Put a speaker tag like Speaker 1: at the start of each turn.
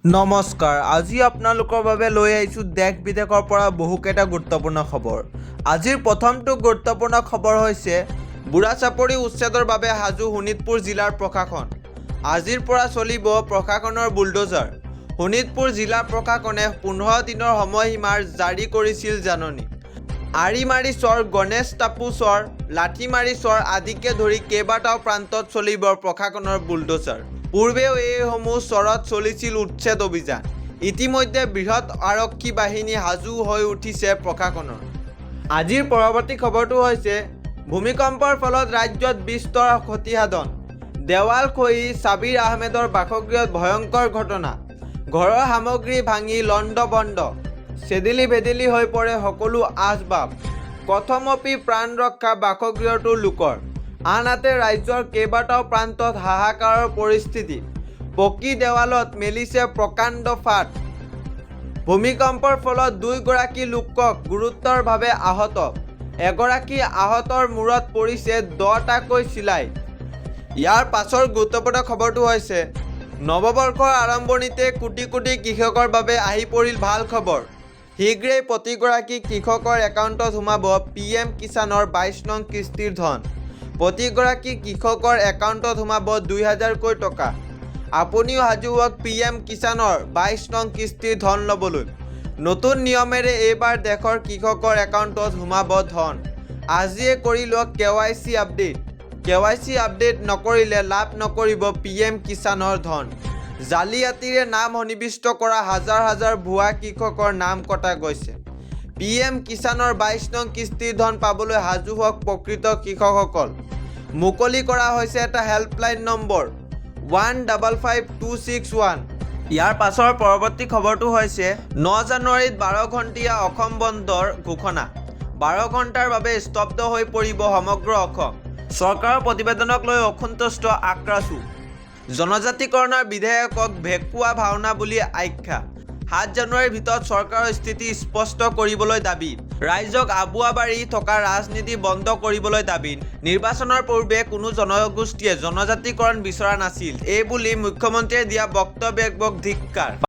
Speaker 1: নমস্কাৰ, আজি আপোনালোকৰ বাবে লৈ আহিছোঁ দেশ বিদেশৰ পৰা বহুকেইটা গুৰুত্বপূৰ্ণ খবৰ। আজিৰ প্ৰথমটো গুৰুত্বপূৰ্ণ খবৰ হৈছে বুঢ়াচাপৰি উচ্ছেদৰ বাবে সাজু শোণিতপুৰ জিলাৰ প্ৰশাসন। আজিৰ পৰা চলিব প্ৰশাসনৰ বুলড'জাৰ। শোণিতপুৰ জিলা প্ৰশাসনে 15 দিনৰ সময়সীমাৰ জাৰি কৰিছিল জাননী। আৰিমাৰী চৰ, গণেশ টাপু চৰ, লাঠিমাৰী চৰ আদিকে ধৰি কেইবাটাও প্ৰান্তত চলিব প্ৰশাসনৰ বুলড'জাৰ। পূৰ্বেও এইসমূহ চৰত চলিছিল উচ্ছেদ অভিযান। ইতিমধ্যে বৃহৎ আৰক্ষী বাহিনী সাজু হৈ উঠিছে প্ৰশাসনৰ। আজিৰ পৰৱৰ্তী খবৰটো হৈছে ভূমিকম্পৰ ফলত ৰাজ্যত বিস্তৰ ক্ষতিসাধন। দেৱাল খহি ছাবিৰ আহমেদৰ বাসগৃহত ভয়ংকৰ ঘটনা। ঘৰৰ সামগ্ৰী ভাঙি লণ্ড-ভণ্ড, ছেদেলি ভেদেলি হৈ পৰে সকলো আচবাব। কথমপি প্ৰাণ ৰক্ষা বাসগৃহটোৰ লোকৰ। আনহাতে, ৰাজ্যৰ কেইবাটাও প্ৰান্তত হাহাকাৰৰ পৰিস্থিতি। পকী দেৱালত মেলিছে প্ৰকাণ্ড ফাট। ভূমিকম্পৰ ফলত দুইগৰাকী লোকক গুৰুতৰভাৱে আহত। এগৰাকী আহতৰ মূৰত পৰিছে 10টাকৈ চিলাই। ইয়াৰ পাছৰ গুৰুত্বপূৰ্ণ খবৰটো হৈছে নৱবৰ্ষৰ আৰম্ভণিতে কোটি কোটি কৃষকৰ বাবে আহি পৰিল ভাল খবৰ। শীঘ্ৰেই প্ৰতিগৰাকী কৃষকৰ একাউণ্টত সোমাব পি এম কিষাণৰ 22 নং কিস্তিৰ ধন। প্ৰতিগৰাকী কৃষকৰ একাউণ্টত সোমাব 2000কৈ টকা। আপুনিও সাজু হওক পি এম কিষাণৰ 22 নং কিস্তিৰ ধন ল'বলৈ। নতুন নিয়মেৰে এইবাৰ দেশৰ কৃষকৰ একাউণ্টত সোমাব ধন। আজিয়ে কৰি লওক কেৱাইচি আপডেট। কেৱাইচি আপডেট নকৰিলে লাভ নকৰিব পি এম কিষাণৰ ধন। জালিয়াতিৰে নাম সন্নিৱিষ্ট কৰা হাজাৰ হাজাৰ ভুৱা কৃষকৰ নাম কটা গৈছে। পি এম কিষাণৰ 22 নং কিস্তিৰ ধন পাবলৈ সাজু হওক প্ৰকৃত কৃষকসকল। মুকলি কৰা হৈছে এটা হেল্পলাইন নম্বৰ 155261। ইয়াৰ পাছৰ পৰৱৰ্তী খবৰটো হৈছে 9 জানুৱাৰীত 12 ঘণ্টীয়া অসম বন্ধৰ ঘোষণা। 12 ঘণ্টাৰ বাবে স্তব্ধ হৈ পৰিব সমগ্ৰ অসম। চৰকাৰৰ প্ৰতিবেদনক লৈ অসন্তুষ্ট আক্ৰাছু। জনজাতিকৰণৰ বিধেয়কক ভেকুৱা ভাওনা বুলি আখ্যা। 7 জানুৱাৰীৰ ভিতৰত চৰকাৰৰ স্থিতি স্পষ্ট কৰিবলৈ দাবী। ৰাইজক আঁভুৱা ভাৰি থকা ৰাজনীতি বন্ধ কৰিবলৈ দাবী। নিৰ্বাচনৰ পূৰ্বে কোনো জনগোষ্ঠীয়ে জনজাতিকৰণ বিচৰা নাছিল, এই বুলি মুখ্যমন্ত্ৰীয়ে দিয়া বক্তব্যক ধিক্কাৰ।